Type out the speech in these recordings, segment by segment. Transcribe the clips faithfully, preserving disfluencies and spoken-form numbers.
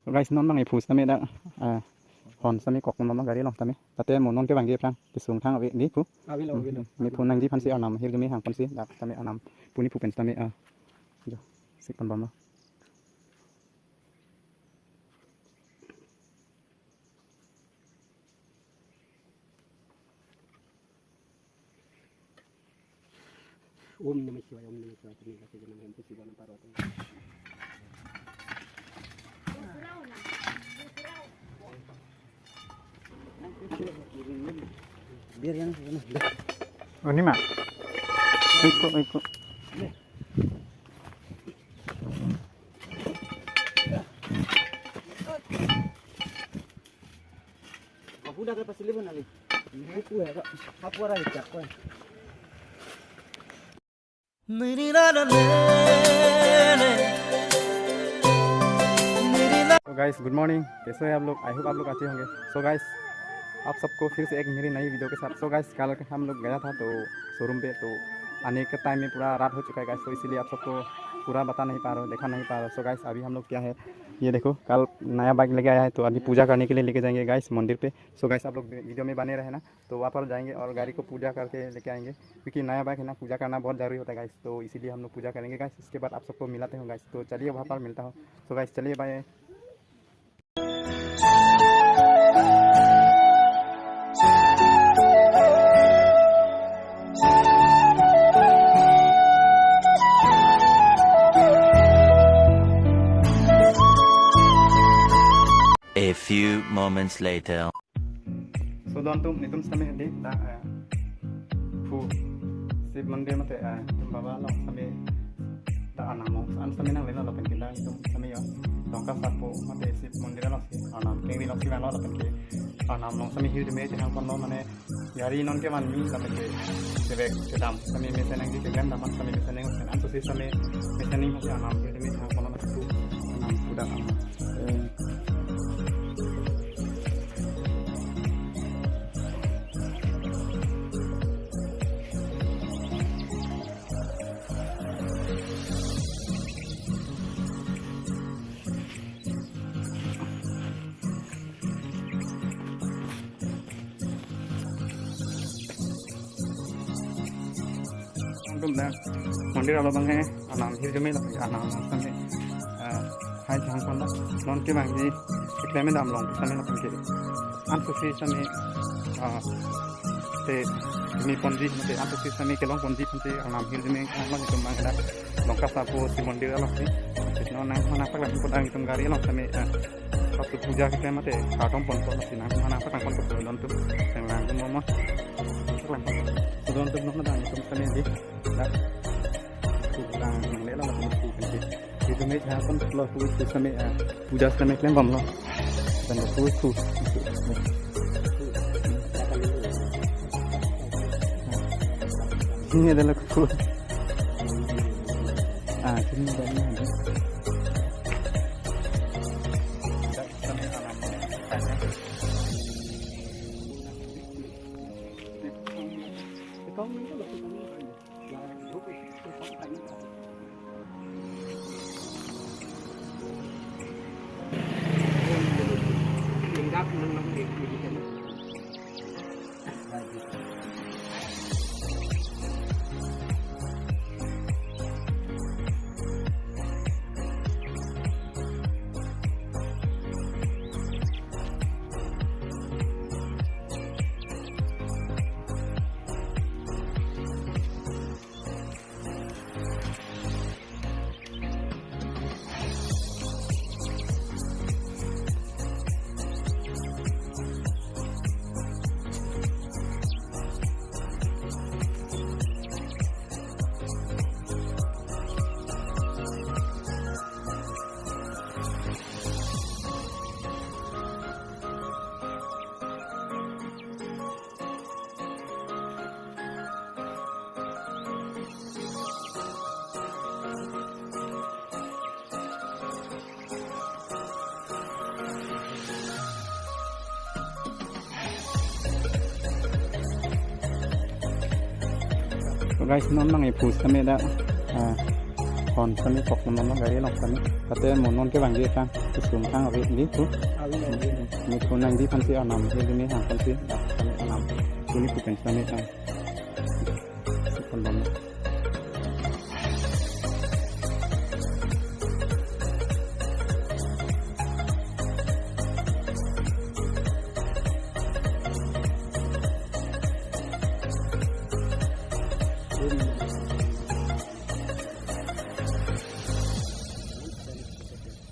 So guys, non bang ephu sitame dak, ah, hon sitame kok non bang gari along sitame. Tate mo non ke bang di aphrang kesung thang ave di phu. Avelo, avelo. Ne phu nangji aphansi arnam hirjume hangponsi dak sitame arnam pu ne phu pen sitame, ah, jo, sik pon bomlo. Om Namah Shivaya, Om Namah Shivaya, Om Namah Shivaya, Om Namah Shivaya. Biar yang sana. Oh, ini, Mak. Ikut, ikut. Aku udah ke pasir Libun, Ali. Aku ya, Kak. Aku orang Icak, Kak. So guys, good morning। कैसे हैं आप लोग? I hope आप लोग अच्छे होंगे। So guys, आप सबको फिर से एक मेरी नई वीडियो के साथ। So guys, कल हम लोग गया था तो शोरूम पे, तो आने के टाइम में पूरा रात हो चुका है गाइस, तो इसीलिए आप सबको पूरा बता नहीं पा रहा हूँ, देखा नहीं पा रहा हूँ। So गाइस, अभी हम लोग क्या है, ये देखो, कल नया बाइक लेके आया है, तो अभी पूजा करने के लिए लेके जाएंगे गाइस मंदिर पे। So गाइस, आप लोग वीडियो में बने रहे ना, तो वहाँ पर जाएंगे और गाड़ी को पूजा करके लेके आएंगे, क्योंकि नया बाइक है ना, पूजा करना बहुत जरूरी होता है गाइस। तो इसीलिए हम लोग पूजा करेंगे गाइस। इसके बाद आप सबको मिलाते हैं गाइस। तो चलिए, वहाँ पर मिलता हूँ। So गाइस, चलिए, bye. A few moments later. So don atum, netum sitame hedi dak, eh, phu Shiv Mandir mate, eh, netum Baba along sitame dak arnam along an sitame nanglelo lapen ke dak netum sitame yo Dongka Sapo mate Shiv Mandir alongsi arnam kengri alongsi vanglo lapen ke arnam along sitame hirjume chehang ponlo, mane gari non kevan me lapen ke chevek chedam sitame mesen nangji, keklem dam an sitame mesen nang, anso si sitame mesen nang mate arnam hirjume chehang ponlo, mate tu arnam pu dak arnam. Eh. Atum dak mandir along bang he, arnam hirjume lapen arnam sitame, ah, hai chehang ponlo. Non ke bang di keklem dam along sitame lapen ke anso si sitame, ah, te mi ponji mate anso si sitame kelong ponji ponji arnam hirjume chehang lo netum bang dak Dongka Sapo Shiv Mandir alongsi. Non nangkemana pak lapen pon netum gari along sitame, ah, Sabtu puja keklem mate kardom ponpo, lasi nangkemana pak nangponpo, don atum. Seng lang atum mo mo. Pak nangponpo. Don atum, non dak netum sitame di dak phu dak nanglelo lapen phu kan di. Hirjume chehang ponlo, phu sitame, ah, puja sitame klem bomlo. Dan phu phu. Ini adalah phu. Ah, ini adalah. So guys, non bang ephu sitame dak, ah, Kon sami kok non ma gari along sami. Tate mo non kevangji tang, kusum tang ave ni tu. Ni tu nangji aphansi anam, ni ni hang aphansi, sami anam. Tuni kupen sami tang. Kon non.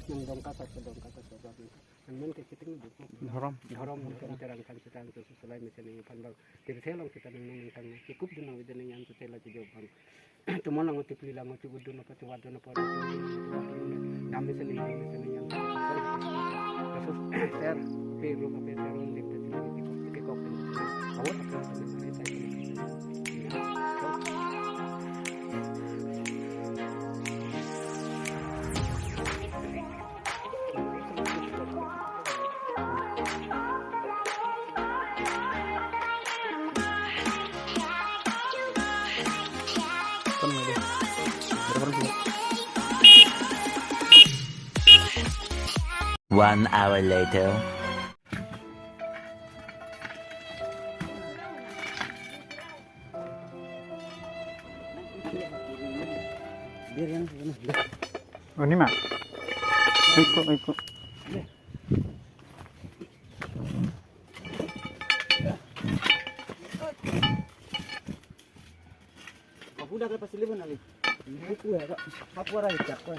Nang dongka sat, dongka sat, dongka sat. Nang men ke kiting dukuk. Dhorom. Dhorom ke iterang kan sitang tu sulai mesen ni pan bang. Tirthe along kita nang nang tang. Kikup dun nang ida nang yan tu tela tu jobang. Tumon lang tipli lang tu udun apa tu wadun apa. Dam mesen ni, dam mesen ni yan. Kasus ter, pe ru apa ter ru ni pe tu kikok. Awat apa tu ni. One hour later. Oh, ini, Mak. Ikut, ikut. Kapu dak lepas sili pun ali. Kapu ya, Kak. Kapu arah ijak, Kak.